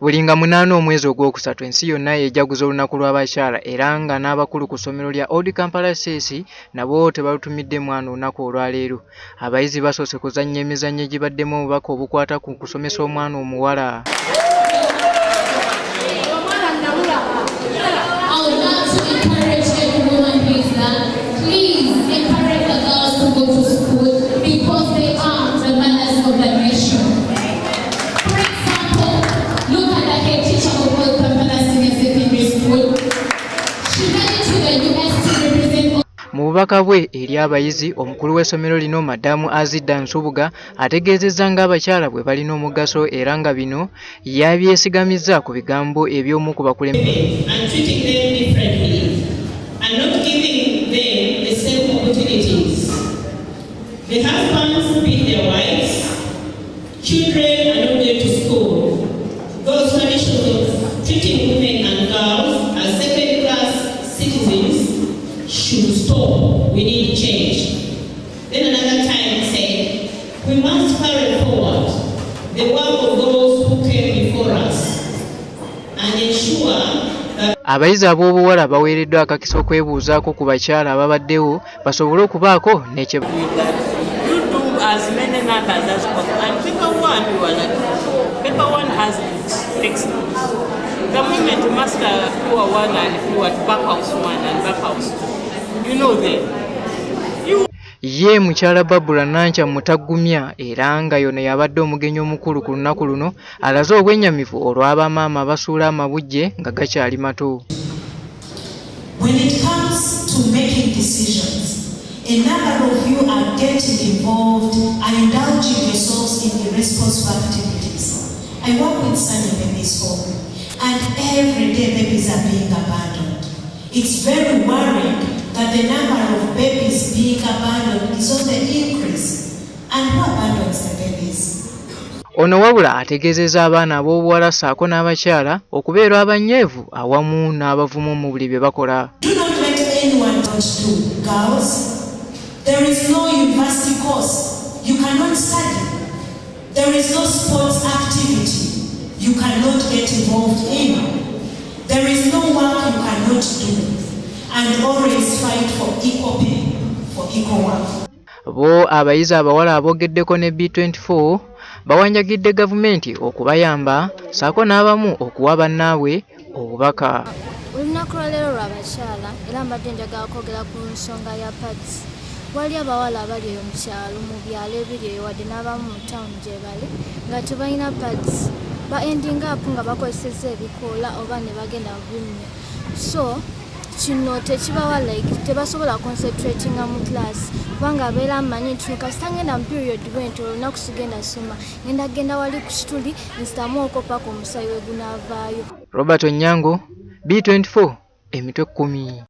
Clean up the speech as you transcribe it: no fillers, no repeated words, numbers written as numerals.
Buli nga 8 omwezi ogwokusatu, ensi yonna ejaguza olunaku lw'abakyala, era nga n'abakulu ku ssomero lya Old Kampala SS nabo tebalutumidde mwana. Olunaku olwaleero abayizi basoose kuzannya emizannyo egibaddemu obubaka obukwata ku kusomesa omwana omuwala. I would like to encourage every woman who is there, please encourage the girls to go to school because they are the mothers of the nation. For example, look at the head teacher of Old Kampala Senior Secondary School. She went to the US to represent Mu bubaka bwe eri abayizi, omukulu w'essomero lino, Madamu Azidda Nsubuga, ategeezezza ng'abakyala bwe balina omugaso, era nga bino yabyesigamizza ku bigambo eby'omu ku bakulembeze and treating them differently and not giving them the same opportunities. The husbands beat their wives, children are not going to school. Those traditions of treating women and girls as second-class citizens should stop. We need change. Then another time he said, "We must carry forward the work of those who came before us and ensure that Abayizi ab'obuwala baweereddwa akakisa okwebuuzaako ku bakyala ababaddewo basobole okubaako ne kye That you do as many numbers as possible. And paper one, you are like, paper one has books, textbooks. The moment you master pure one and pure Backhouse one and Backhouse two, you know them. You Ye mukyala Babula Nankya Mutagumya, era nga yono yabadde omugenyi omukulu ku lunaku luno, alaze obwennyamivu olw'abamaama abasuula amabujje nga gakyali mato. When it comes to making decisions, a number of you are getting involved and indulging yourselves in irresponsible activities. I work with Sunny Babies Home, and every day babies are being abandoned. It's very worrying that the number of babies being abandoned is on the increase. And who abandons the babies? Ono wabula ategeezezza abaana ab'obuwala ssaako n'abakyala okubeera abanyeevu awamu n'abavumu mu buli bye bakola. Do not let anyone not do. Girls, there is no university course you cannot study. There is no sports activity you cannot get involved in. There is no work you cannot do. And always fight for equal pay, for equal work. Bo abayizi abawala aboogeddeko ne B24 bawanjagidde gavumenti okubayamba ssaako n'abamu okuwa bannaabwe obubaka. Olunaku lwaleero lw'abakyala, era mbadde njagala kwogera ku nsonga ya pads. Wali abawala abali eyo mu kyalo, mu byalo ebiri eyo, wadde n'abamu mu tawuni gye bali, nga tebalina pads. Ba ending up nga bakozesezza ebikoola oba ne bagenda mu binnya, so kino tekibawa, like, tebasobola concentratinga mu class, kubanga abeera amanyi nti kasita ngenda mu period bwenti, olunaku sigenda soma, ngenda genda wali ku kituli nsitamu okwo paka omusayi we gunaavaayo. Robert Onyango, B24, emitwe 10.